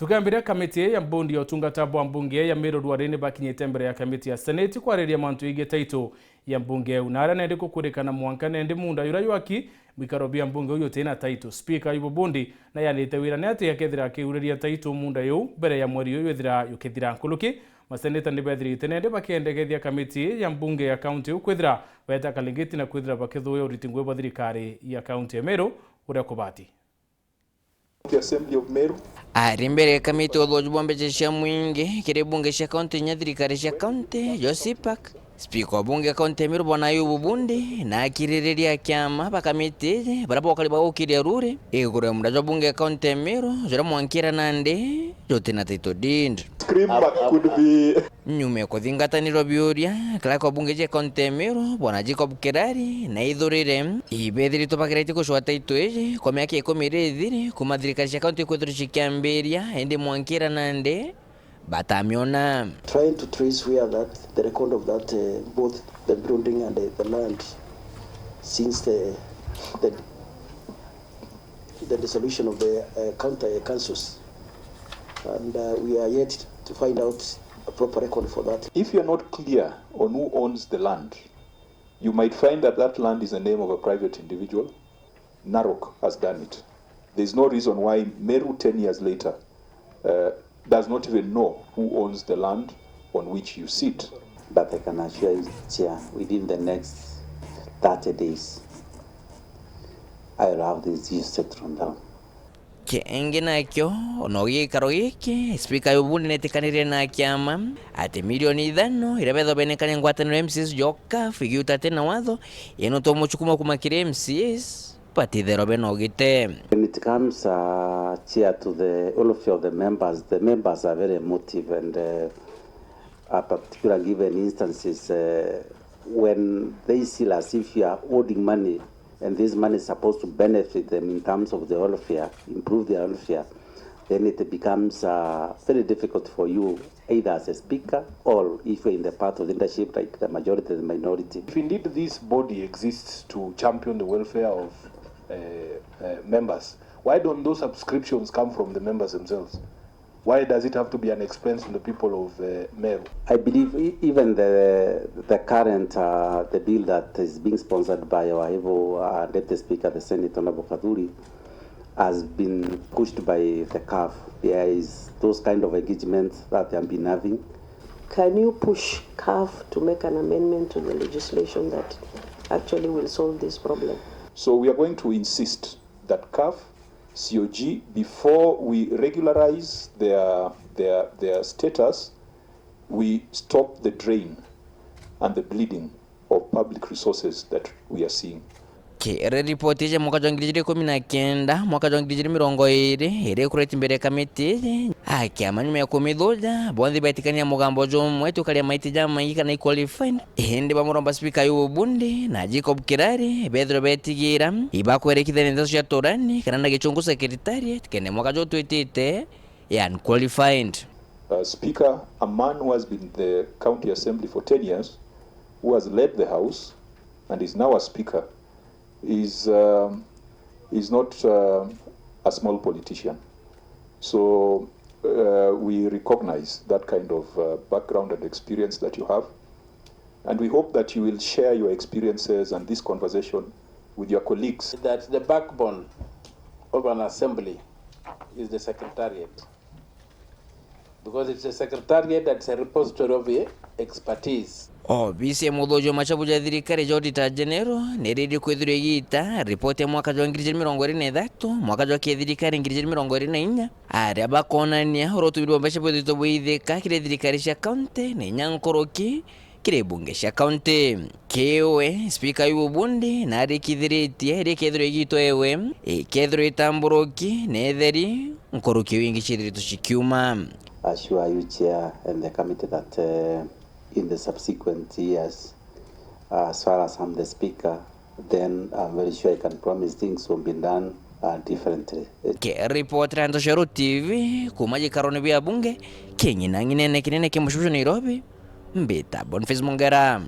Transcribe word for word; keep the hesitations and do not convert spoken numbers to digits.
Tukiambiria, kamiti ya mbundi ya utungata bwa mbunge ya Meru rwari ni bakinyite mbere ya kamiti ya Senate kwariria mantu yegii title ya mbunge iu, na aria nendi kukurikana mwanka nendi munda juria jwaki mwikaro bia mbunge iu jutina title. Speaker Ayubu Bundi na yanite wira ni ati akethira akiuriria title munda iu mbere ya mweri uyu jwithira jukithira. Nkuruki, maseneta ni bethirite nendi bakiendekethia kamiti ya mbunge ya kaunti iu kwithira beeta karingiti na kwithira bakithuuya uriti ngugi bwa thirikari ya kaunti ya Meru uria kubati. The Assembly of Meru. Ari mbere ya kamiti ya uthuuji bwa mbeca cia mwingi kiri bunge cia kaunti inya thirikari cia kaunti, jo CPAC, Speaker wa bunge kaunti ya Meru Bwana Ayubu Bundi na akiririria kiama ba kamiti iji baria bokari bagukiria ruri iguru ya munda jwa bunge kaunti ya Meru juria mwankira nandi jutina title deed. Scream back could be Nyuma ya kuthingatanirwa biuria, clerk wa bunge cia kaunti ya Meru, Bwana Jacob Kirari, na aithurire, ibethiritwe bageretie gucwata itu iji kwa miaka ikumi iria ithiri, kuma thirikari cia kaunti ikwithirwa cikiambiria, indi mwankira nandi batamiona. Trying to trace where that, the record of that, uh, both the building and the, the land since the, the, the dissolution of the, uh, county councils. And, uh, we are yet to find out a proper record for that. If you are not clear on who owns the land, you might find that that land is the name of a private individual. Narok has done it. There's no reason why Meru, ten years later, uh, does not even know who owns the land on which you sit. But I can assure you, Chair, within the next thirty days, I will have this issue settled down. Kingi nakio, no gikaro giki, Speaker Ayubu Bundi netikanirie na kiama ati milioni ithano iria bethwa benekania ngwataniro ya M C As jo CAF igiuta ati na watho, yenu to muchukuma kuma kiri M C As, batitherwa bena ugite. When it comes, uh, Chair, to the welfare of the members, the members are very emotive and, uh, uh, particularly given instances, uh, when they feel as if you are holding money and this money is supposed to benefit them in terms of the welfare, improve their welfare, then it becomes, uh, very difficult for you, either as a speaker or if you're in the part of leadership, like the majority and the minority. If indeed this body exists to champion the welfare of, uh, uh, members, why don't those subscriptions come from the members themselves? Why does it have to be an expense to the people of, uh, Meru? I believe e-, even the, the current, uh, the bill that is being sponsored by our able, uh, Deputy Speaker, the Senate, Honorable Kathuri, has been pushed by the CAF. There is those kind of engagements that they have been having. Can you push CAF to make an amendment to the legislation that actually will solve this problem? So we are going to insist that CAF, COG, before we regularize their, their, their status, we stop the drain and the bleeding of public resources that we are seeing. Kiri ripoti iji mwaka jwa ngiri ijiri ikumi na kenda, mwaka jwa ngiri ijiri mirongo iri, iria ikureti mbere ya kamiti iji, akiama nyuma ya kumithuja, bonthe betikania mugambo jumwe tukaria maiti jamaingi kana i qualified. Indi bamuromba Speaker Ayubu Bundi na Jacob Kirari bethirwe betigira ibakwerekithania ndeto cia turani kana na Gichungu Secretariat kenda mwaka juu twitite ya unqualified. Uh, Speaker, a man who has been in the County Assembly for ten years, who has led the House and is now a Speaker, is, um, is not, um, a small politician. So, uh, we recognize that kind of, uh, background and experience that you have. And we hope that you will share your experiences and this conversation with your colleagues. That the backbone of an assembly is the secretariat. Because it's a secretariat that's a repository of expertise. Obisi ya muthuji wa machabu ja thirikari ja Auditor General nirindi kwithirwa igiita ripoti ya mwaka jwa ngiri ijiri mirongo iri na ithatu, mwaka jwa kithirikari ngiri ijiri mirongo iri na inya, aria bakonania uria utumiri bwa mbeca bwithitwe bwithika kiri thirikari cia kaunti na inya nkuruki kiri bunge cia kaunti. Kiwe, Speaker Ayubu Bundi narikithiritie rikethirwa igiitwa ewe, ikethirwa itamburuki na itheri, nkuruki wingi ciithiritwe cikiuma. Assure you, Chair, and the committee that, uh, in the subsequent years, uh, as far as I'm the Speaker, then I'm very sure I can promise things will be done, uh, differently. Kiripotera Ntoshero T V, kuma gikarone bia bunge, king'inang'inene kinene kia mucibusho Nairobi, mbita Boniface Mongera.